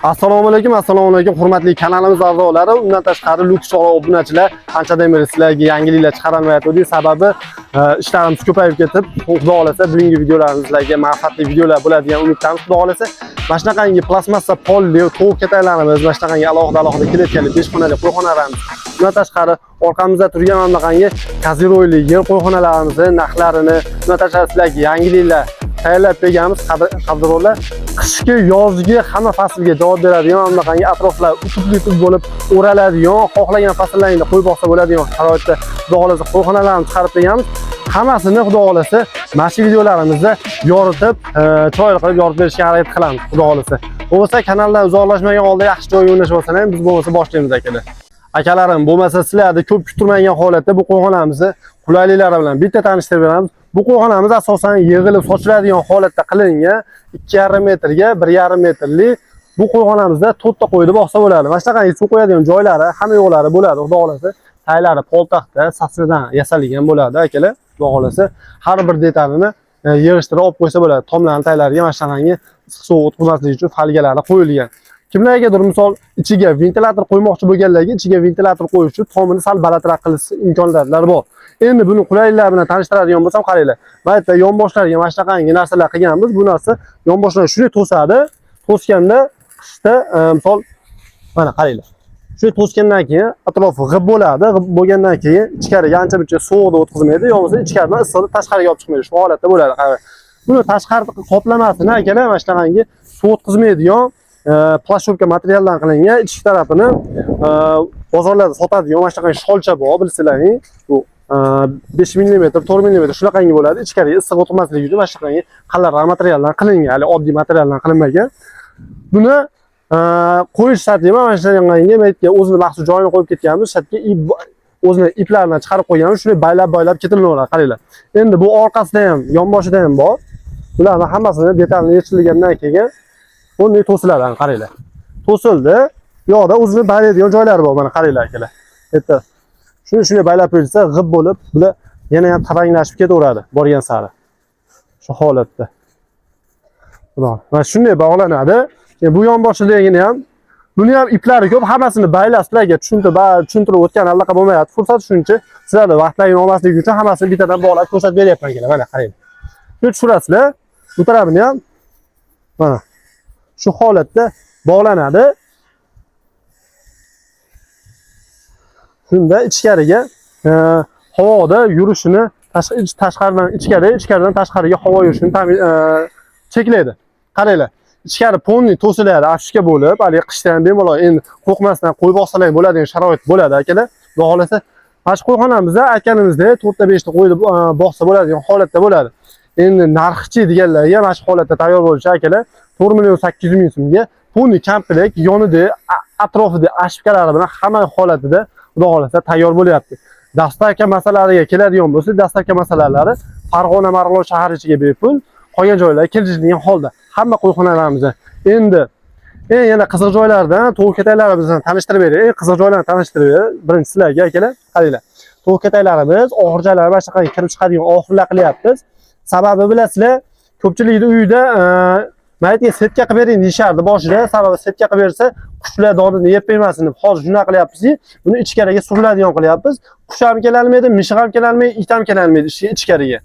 Assalomu alaykum, assalomu alaykum hurmatli kanalimiz a'zolari, undan tashqari Lux Chorva obunachilar. Qanchadan beri sizlarga yangiliklar chiqarolmayotgandik. Sababi ishlarimiz ko'payib ketib, Xudo xolasa bugungi videolarimiz sizlarga manfaatli videolar bo'ladi degan umiddamiz. Xudo xolasa mana shunaqangi plastmassa polli tovuq kataklarimiz, mana shunaqangi alohida alohida kletkali 5 xonali qo'yxonalarimiz, undan tashqari orqamizda turgan mana bunaqangi koziroyli yer qo'yxonalarimizni narxlarini, undan tashqari sizlarga yangiliklar tayyorlab berganmiz. Qadrdonlar, qishki, yozgi hamma faslga javob beradigan mana bunaqangi atroflar utub-utub bo'lib o'raladigan, xohlagan fasllaringda qo'yib boqsa bo'ladigan sharoitda Xudo xolasa qo'yxonalarni chiqarib berganmiz. Hammasini Xudo xolasa mana shu videolarimizda yoritib, chiroyli qilib yoritib berishga harakat qilamiz, Xudo xolasa. Bo'lmasa kanaldan uzoqlashmagan holda yaxshi joyga o'rnashib olsalar ham, biz bo'lmasa boshlaymiz, akalar. Akalarim, bo'lmasa sizlarni ko'p kuttirmagan holatda bu qo'yxonamizni qulayliklari bilan bitta tanishtirib beramiz. Bu qo'yxonamiz asosan yig'ilib sochiladigan holatda qilingan, 2,5 metrga 1,5 metrli bu qo'yxonamizda 4 ta qo'yni boqsa bo'ladi. Mana shunaqangi suv qo'yadigan joylari, hamma yo'qlari bo'ladi, Xudo xolasa. Taylari poltaxta, sasnadan yasalgan bo'ladi, akalar. Xudo xolasa har bir detalini yig'ishtirib olib qo'ysa bo'ladi. Tomlarning taylariga mana shunaqangi issiq sovuq o'tkazmaslik uchun falgalari qo'yilgan. Kimlargadir misol ichiga ventilyator qo'ymoqchi bo'lganlarga ichiga ventilyator qo'yish uchun tomini sal balandroq qilish imkoniyatlari bor. Endi buni qulayliklari bilan tanishtiradigan bo'lsam, qaranglar. Mana yerda yonboshlariga mana shunaqangi narsalar qilganmiz. Bu narsa yonboshlarni shunday to'sadi. To'sganda qishda misol mana qaranglar. Shunday to'sgandan keyin atrofi g'ib bo'ladi. G'ib bo'lgandan keyin ichkariga ancha-muncha sovuqni o'tkazmaydi, yo bo'lmasa ichkaridan issiqni tashqariga olib chiqmaydi. Shu holatda bo'ladi. Qarang. Buni tashqari qoplamasini, akalar, mana shunaqangi suv o'tkazmaydigan плащёвка materialdan qilingan, ichki tarafini bozorlarda sotadigan mana shunaqa sholcha bor, bilsalaring. Bu 5 mm, 4 mm shunaqangi bo'ladi. Ichkariga issiq o'tmasligi uchun mana shunaqangi qalinroq materialdan qilingan, hali oddiy materialdan qilinmagan. Buni qo'yish sharti emas, mana shunaqangi yerga o'zini maxsus joyini qo'yib ketganmiz. Shartga o'zini iplarini chiqarib qo'yganmiz, shunday baylab-baylab ketilaveradi, qaranglar. Endi bu orqasida ham, yonboshida ham bor. Bularni hammasini detalini yechilgandan keyin bunday to'siladi, ana qaranglar. To'sildi. Bu yoqda o'zini baylaydigan joylari bor, mana qaranglar, akalar. Yerda shuni shunday baylab qo'yilsa, g'ib bo'lib, bular yana ham taranglashib ketaveradi borgan sari. Shu holatda. Xudo. Mana shunday bog'lanadi. Keyin bu yonboshidagini ham, buni ham iplari ko'p, hammasini baylab sizlarga tushuntirib o'tgan anaqa bo'lmayapti. Fursat shuncha sizlarni vaqtlaringni olmasligi uchun hammasini bittadan bog'lab ko'rsatib beryapman, akalar. Mana qaranglar. Shuni tushirasizlar. Bu tarafini ham mana shu holatda bog'lanadi. Shunda ichkariga havoda yurishini tashqaridan ichkari, ichkaridan tashqariga havo yurishini cheklaydi. Qaranglar. Ichkari полный to'siladi, afishka bo'lib, haligi qishda ham bemalol endi qo'rqmasdan qo'yib olsalar bo'ladigan sharoit bo'ladi, akalar. Xudo xolasa, mana shu qo'yxonamizda aytganimizdek 4 ta 5 ta qo'yni boqsa bo'ladigan holatda bo'ladi. Endi narxichi deganlarga mana shu holatda tayyor bo'lishi, akalar, 4 million 800 ming so'mga полный komplekt yonida atrofida ashipkalari bilan hamma holatida Xudo xolasa tayyor bo'lyapti. Доставка masalalariga keladigan bo'lsa, доставка masalalari Farg'ona, Marg'ilon shahar ichiga bepul, qolgan joylarga kelishadigan holda hamma qo'yxonalarimizda. Endi eng yana qiziq joylardan tovuq kataklarimizni tanishtirib beray. Eng qiziq joylarni tanishtirib beray. Birinchi sizlarga, akalar, qaranglar. Tovuq kataklarimiz oxirjalari mana shunaqa kirib chiqadigan oxurlar qilyapmiz. Sababi bilasizlar, ko'pchilikni uyida maytga setka qilib bering deyishardi boshida. Sababi setka qilib bersa, qushlar donini yeb qo'ymasin deb. Hozir shunaqa qilyapmizki, buni ichkariga suriladigan qilyapmiz. Qush ham kelolmaydi, mishiq ham kelolmaydi, it ham kelolmaydi ichkariga.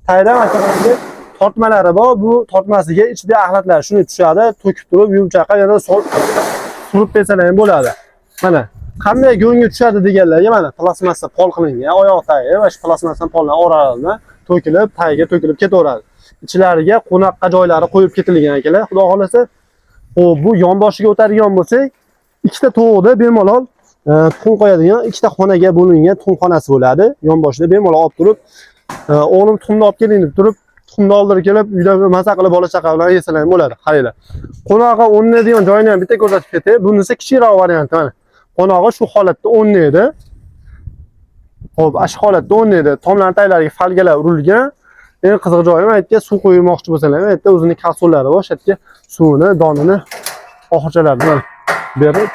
Tayda mana tortmalari bor. Bu tortmasiga ichida axlatlar shuni tushadi, to'kib turib, yuvib chaqib, yana surib bersalar ham bo'ladi. Mana qanday go'ngga tushadi deganlarga mana plastmassa pol qilingan, oyoq tagi va shu plastmassa pollar oralidan to'kilib, tagiga to'kilib ketaveradi. Ichlariga qo'noqqa joylari qo'yib ketilgan, akalar, Xudo xolasa. Xo'p, bu yonboshiga o'tadigan bo'lsak, ikkita tovuqda bemalol tuxum qo'yadigan ikkita xonaga bo'lingan tuxumxonasi bo'ladi. Yonboshida bemalol olib turib, o'g'lim tuxumni olib keling deb turib, tuxumni oldirib kelib, uyda maza qilib bola chaqa bilan yesalar ham bo'ladi. Qaranglar. Qo'nog'i o'rnaydigan joyini ham bitta ko'rsatib ketay. Bunisi kichikroq varianti mana. Qo'nog'i shu holatda o'rnaydi. Xo'p, shu holatda o'rnaydi. Tomlarning taglariga falgalar urilgan. Eng qiziq joyi mana yerga suv qo'ymoqchi bo'lsalar, mana yerda o'zining kapsullari bor. Shu yerga suvini, donini oxirchalarni mana berib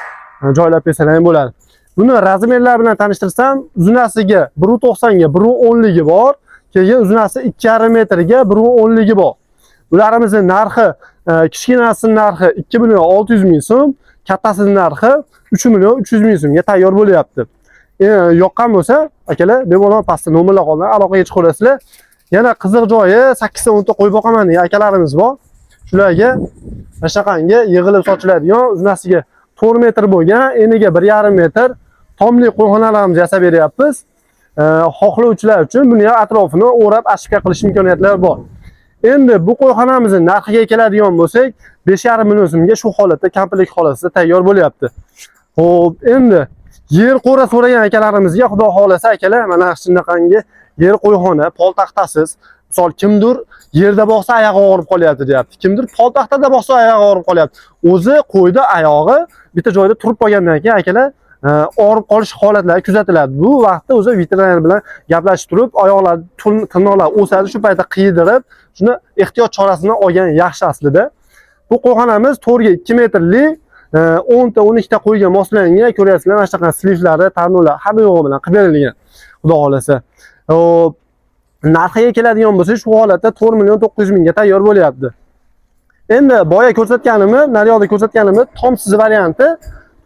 joylab bersalar ham bo'ladi. Buni razmerlar bilan tanishtirsam, uzunasiga 1.90 ga 1.10 ligi bor. Keyin uzunasi 2,5 metrga 1.10 ligi bor. Ularimizni narxi Kichkinasining narxi 2 million 600 ming so'm, kattasining narxi 3 million 300 ming so'mga tayyor bo'lyapti. Yoqqan bo'lsa, akalar, bemalol pastda nomerlar qolgan, aloqaga chiqaverasizlar. Yana qiziq joyi 8 ta 10 ta qo'y boqaman degan akalarimiz bor. Shularga mana shunaqangi yig'ilib sochiladigan, uzunasiga 4 metr bo'lgan, eniga 1,5 metr tomli qo'yxonalarimizni yasab beryapmiz. Xohlovchilar uchun buni ham atrofini o'rab ошибка qilish imkoniyatlari bor. Endi bu qo'yxonamizni narxiga keladigan bo'lsak, 5,5 million so'mga shu holatda, komplekt holatida tayyor bo'lyapti. Xo'p, endi yer qo'ra so'ragan akalarimizga xudo xohlasa akalar, mana shunaqangi yer qo'yxona, poltaxtasiz. Misol kimdir yerda boqsa oyog'i og'rib qolyapti deyapti. Kimdir poltaxtada boqsa oyog'i og'rib qolyapti. O'zi qo'yda oyog'i bitta joyda turib qolgandan keyin akalar og'rib qolish holatlari kuzatiladi. Bu vaqtda o'zi veterinar bilan gaplashib turib, oyoqlar, tirnoqlar o'sadi, shu paytda qiydirib, shuni ehtiyot chorasini olgan yaxshi aslida. Bu qo'yxonamiz 4 ga 2 metrli, 10 ta 12 ta qo'yga moslangan, ko'ryapsizlar, mana shunaqa slivlari, tarnovlar hamma yo'g'i bilan qilib berilgan. Xudo xohlasa. Xo'p, narxiga keladigan bo'lsak, shu holatda 4 million 900 mingga tayyor bo'lyapti. Endi boya ko'rsatganimni, naryoqda ko'rsatganimni tomsiz varianti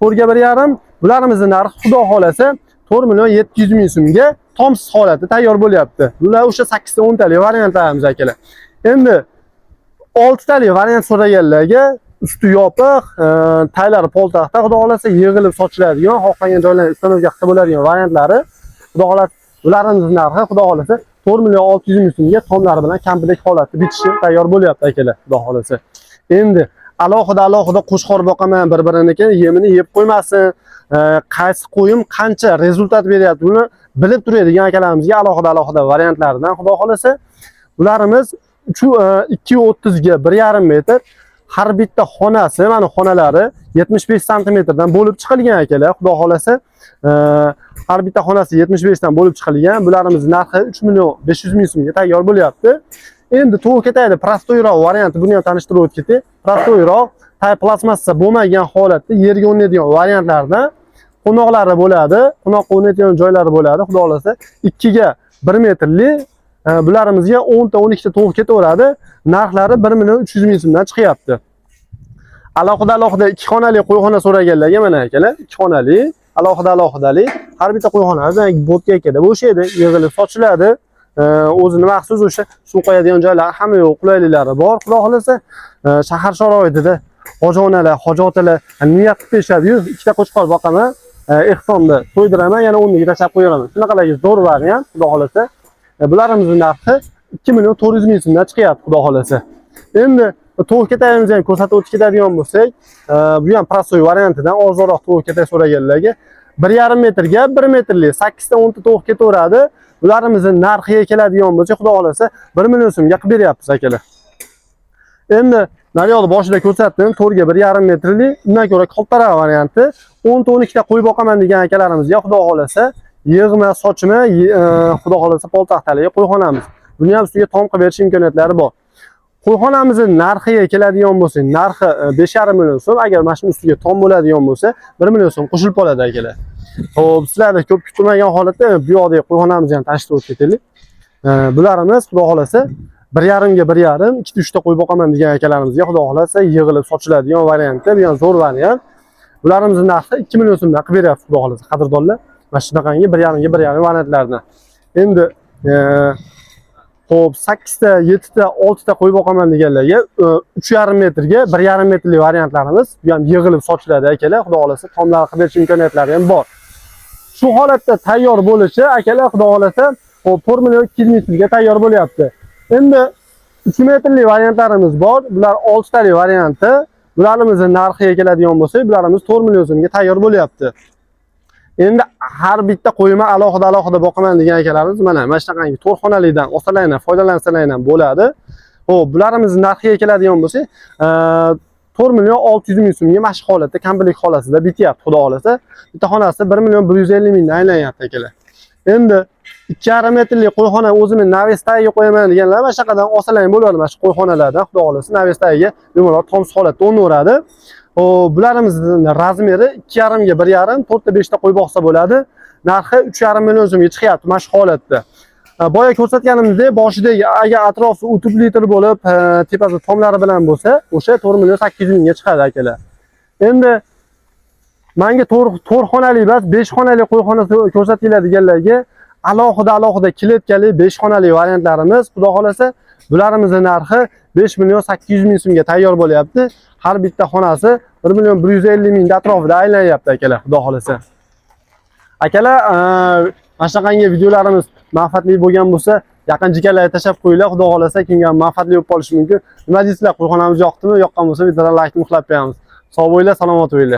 4 ga 1,5, bularimizni narxi xudo xohlasa 4 million 700 ming so'mga tomsiz holatda tayyor bo'lyapti. Bular o'sha 8 ta 10 talik variantlarimiz akalar. Endi 6 talik variant so'raganlarga usti yopiq, taylari poltaxta, xudo xohlasa yig'ilib sochiladigan, xohlagan joylarga установка qilsa bo'ladigan variantlari, xudo xohlasa bularimizni narxi xudo xohlasa 4 million 600 ming so'mga tomlari bilan komplekt holatda bitishi tayyor bo'lyapti akalar, xudo xohlasa. Endi alohida alohida qo'chqor boqaman, bir-biriniki yemini yeb qo'ymasin, qaysi qo'yim qancha результат beryapti, buni bilib turadigan akalarimizga alohida alohida variantlaridan xudo xohlasa bularimiz 2,30 ga 1,5 metr, har bitta xonasi, mana xonalari 75 santimetrdan bo'lib chiqilgan akalar, xudo xohlasa har bitta xonasi 75 dan bo'lib chiqilgan. Bularimiz narxi 3 million 500 ming so'mga tayyor bo'lyapti. Endi tovuq ketaydi, простой roq varianti, buni ham tanishtirib o'tib ketay. Простой roq, tay plastmassa bo'lmagan holatda yerga o'rnaydigan variantlardan qo'noqlari bo'ladi, qo'noqqa o'rnaydigan joylari bo'ladi, xudo xohlasa 2 ga 1 metrli, bularimizga 10 ta 12 ta tovuq ketaveradi. Narxlari 1 million 300 ming so'mdan chiqyapti. Alohida alohida ikki xonali qo'yxona so'raganlarga mana akalar, ikki xonali, alohida alohidali har bitta qo'yxona bo'tga bo'shaydi, yig'ilib sochiladi. O'zini maxsus o'sha suv qo'yadigan joylari, hamma yo'q qulayliklari bor. Xudo xohlasa shahar sharoitida hoji onalar, hoji otalar niyat qilib berishadi-yu, ikkita qo'chqor boqaman, ehsonni to'ydiraman, yana o'rniga tashlab qo'yaveraman. Shunaqalarga zo'r variant, xudo xohlasa. Bularimizni narxi 2 million 400 ming so'mdan chiqyapti, xudo xohlasa. Endi tovuq ketagimizni ham ko'rsatib o'tib ketadigan bo'lsak, bu ham простой variantidan ozroq tovuq ketak so'raganlarga 1,5 metrga 1 metrli 8 ta 10 ta tovuq ketaveradi. Bularimizni narxiga keladigan bo'lsak, xudo xohlasa 1 million so'mga qilib beryapmiz akalar. Endi naryoqda boshida ko'rsatdim, 4 ga 1,5 metrli, undan ko'ra kattaroq varianti 10 ta 12 ta qo'y boqaman degan akalarimizga xudo xohlasa yig'ma, sochma, xudo xohlasa poltaxtali qo'yxonamiz. Buni ham ustiga tom qilib berish imkoniyatlari bor. Qo'yxonamizni narxiga keladigan bo'lsak, narxi 5,5 million so'm. Agar mana shuni ustiga tom bo'ladigan bo'lsa, 1 million so'm qo'shilib qoladi akalar. Xo'p, sizlarni ko'p kutilmagan holatda bu yoqdagi qo'yxonamizni ham tanishtirib o'tib ketaylik. Bularimiz xudo xohlasa 1,5 ga 1,5, ikkita uchta qo'y boqaman degan akalarimizga xudo xohlasa yig'ilib sochiladigan variantda, bu ham zo'r variant. Bularimizni narxi 2 million so'mdan qilib beryapti xudo xohlasa, qadrdonlar. Mana shunaqangi 1,5 ga 1,5 variantlardan. Endi xo'p, 8 ta, 7 ta, 6 ta qo'y boqaman deganlarga 3,5 metrga 1,5 metrli variantlarimiz, bu ham yig'ilib sochiladi akalar, xudo xohlasa tomlar qilib berish imkoniyatlari ham bor. Shu holatda tayyor bo'lishi akalar, xudo xohlasa, xo'p, 4 million 200 ming so'mga tayyor bo'lyapti. Endi 3 metrli variantlarimiz bor. Bular 6 talik varianti. Bularimizni narxiga keladigan bo'lsak, bularimiz 4 million so'mga tayyor bo'lyapti. Endi har bitta qo'yma alohida alohida boqaman degan akalarimiz mana shunaqangi to'rt xonalidan olsalar ham, foydalansalar ham bo'ladi. Xo'p, bularimizni narxiga keladigan bo'lsak, 4 million 600 ming so'mga mana shu holatda, komplekt holatida bityapti, xudo xohlasa. Bitta xonasi 1 million 150 mingdan aylanyapti akalar. Endi 2,5 metrli qo'yxona o'zimni навес tagiga qo'yaman deganlar mana shunaqadan olsalar ham bo'ladi, mana shu qo'yxonalardan xudo xohlasa навес tagiga bemalol tomsiz holatda o'rnaveradi. Xo'p, bularimizni размер i 2,5 ga 1,5, 4 ta 5 ta qo'y boqsa bo'ladi. Narxi 3,5 million so'mga chiqyapti mana shu holatda. Boya ko'rsatganimizdek, boshidagi agar atrofi 30 litr bo'lib, tepasi tomlari bilan bo'lsa, o'sha 4 million 800 mingga chiqadi, akalar. Endi manga 4 xonali emas, 5 xonali qo'yxona ko'rsatinglar deganlarga alohida alohida kletkali 5 xonali variantlarimiz, xudo xolasa, bularimizni narxi 5 million 800 ming so'mga tayyor bo'lyapti. Har bitta xonasi 1 million 150 ming atrofida aylanyapti, akalar, xudo xolasa. Akalar, mana shunaqangi videolarimiz manfaatli bo'lgan bo'lsa, yaqin jigarlarga tashlab qo'yinglar, xudo xolasa, kimga ham manfaatli bo'lib qolishi mumkin. Nima deysizlar, qo'yxonamiz yoqdimi? Yoqqan bo'lsa, bittadan laykni uxlab qo'yamiz. Sog' bo'linglar, salomat bo'linglar.